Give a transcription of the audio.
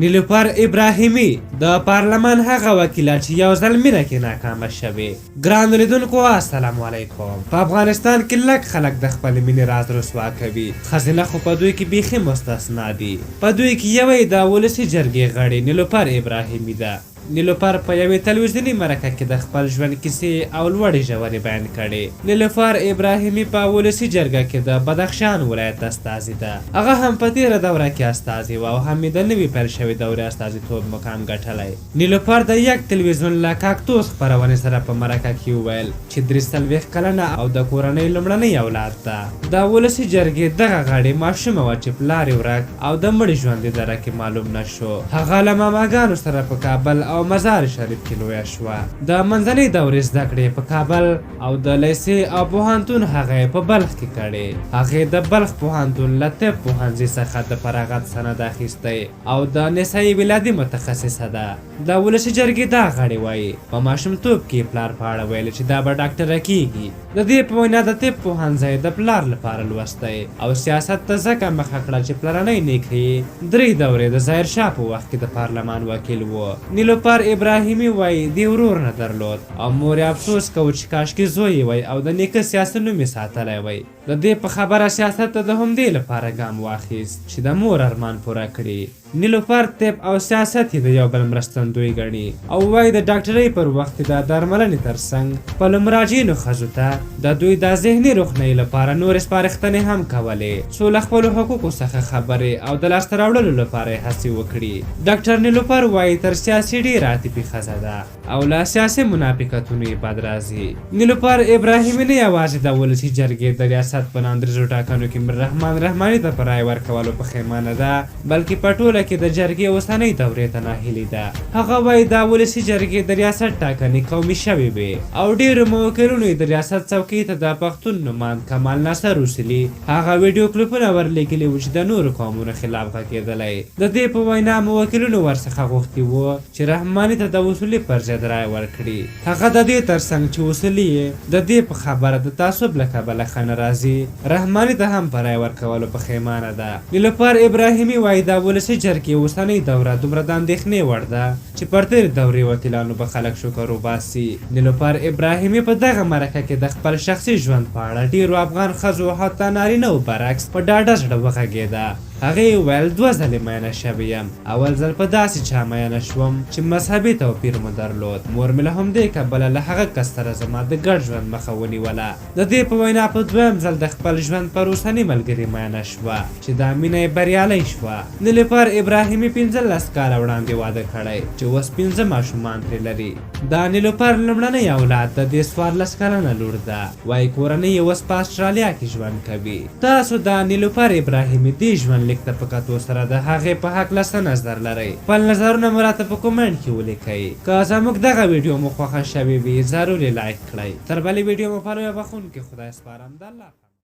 نیلوفر ابراهیمي د پارلمان هغه وکیله چې یو ځل مینه کې ناکامه شوې. ګرانو لیدونکو السلام علیکم. په افغانستان کې لږ خلک د خپلې مینې راز رسوا کوي، ښځینه خو په دوی کې بیخي مستثنا دي. په دوی کې یوه یې د ولسي جرګې غړې نیلوفر ابراهیمي ده. نیلوفر په یوې تلویزیوني مرکه کې د خپل ژوند کیسې او لوړې ژورې بیان کړې. نیلوفر ابراهیمي په ولسي جرګه کې د بدخشان ولایت استازې ده. هغه هم په تېره دوره کې استازې وه او هم یې د نوي پیل شوې دورې استازیتوب مقام ګټلی. نیلوفر د یک تلویزیون له کاکتوس خپرونې سره په مرکه کې وویل چې 43 کلنه او د کورنۍ لومړنۍ اولاد ده. د ولسي جرګې دغه غړې ماشومه وه چې پلار یې ورک او د مړي ژوند یې درک یې معلوم نه شو. هغه له ماماګانو سره په کابل او مزار شریف کې لویه شوه. د منځنۍ دورې زده کړې یې په کابل او د لیسې او پوهنتون هغه یې په بلخ کې کړې. هغې د بلخ پوهنتون له طب پوهنځي څخه د فراغت سند اخیستی او د نسايي ولادي متخصصه ده. د ولسي جرګې دا غړې وايي، په ماشومتوب کې یې پلار په اړه ویل چې دا به ډاکټره کېږي. د دې په وینا د طب پوهنځی د پلار لپاره لوستی او سیاست ته ځکه مخه کړه چې پلرنی نیکه یې درې دورې د ظاهر شاه په وخت کې د پارلمان وکیل و. نیلوفر ابراهیمي وايي، دې ورور نه درلود او مور یې افسوس کاوه چې کاشکې زوی یې وای او د نیکه سیاسي نوم یې ساتلی وای. د دې په خبره سیاست ته د همدې لپاره ګام واخیست چې د مور ارمان پوره کړي. نیلوفر طب او سیاست یې د یو بل مرستندوی ګڼي او وايي د ډاکټرۍ پر وخت یې د درملنې ترڅنګ خپلو مراجعینو ښځو ته د دوی د ذهني روښنايي لپاره نورې سپارښتنې هم کولې څو له خپلو حقوقو څخه خبرې او د لاسته راوړلو لپاره یې هڅې وکړي. ډاکټر نیلوفر وايي تر سیاسي ډېره عاطفي ښځه ده. او له سیاسي منافقتونو یې بد راځي. نیلوفر ابراهیمي نه یوازې د ولسي جرګې د ریاست په ناندریزو ټاکنو کې میررحمان رحماني ته په رایې ورکولو پښیمانه ده، بلکې په ټوله کې د جرګې اوسنۍ دورې ته ناهیلې ده. هغه وايي، د ولسي جرګې د ریاست ټاکنې قومي شوې وې او ډېرو موکلونو یې د ریاست څوکۍ ته د پښتون نوماند کمال ناصر اصولي هغه ویډیو کلپونه ورلېږلي وو چې د نورو قومونو خلاف غږېدلی. د دې په وینا، موکلونو ورڅخه غوښتي وو چې رحماني ته د اصولي پر ضد رایه ورکړي. هغه د دې تر څنګ چې اصولي یې د دې په خبره د تعصب له کبله ښه نه راځي، رحماني ته هم په رایه ورکولو پښیمانه ده. نیلوفر ابراهیمي وايي، د ولسي جرګې اوسنۍ دوره دومره د اندېښنې وړ ده چې پر تېرې دورې وکیلانو به خلک شکر وباسي. نیلوفر ابراهیمي په دغه مرکه کې د خپل شخصي ژوند په اړه ډېرو افغان ښځو او حتی نارینه وو برعکس په ډاډه زړه وغږېده. هغې وویل، دوه ځلې مینه شوې یم. اول ځل په داسې چا مینه شوم چې مذهبي توپیر مو درلود. مور مې له همدې کبله له هغه کس سره زما د ګډ ژوند مخه ونیوله. د دې په وینا په دویم ځل د خپل ژوند پر اوسني ملګري مینه شوه چې دا مینه یې بریالۍ شوه. نیلوفر ابراهیمي 15 کاله وړاندې واده کړی چې اوس پنځه ماشومان ترې لري. د نیلوفر لومړنۍ اولاد د دې 14 کلنه لور ده. وايي کورنۍ یې اوس په اسټرالیا کې ژوند کوي. تاسو د نیلوفر ابراهیمي دې ژوند لیک ته په کتو سره د هغې په هکله څه نظر لرئ؟ خپل نظرونه مو راته په کومنټ کې ولیکئ. که زموږ دغه ویډیو مو خوښه شوې وي ضرور یې لایک کړئ. تر بلې ویډیو مو په لوی بخښونکي خدای سپارم. د الله.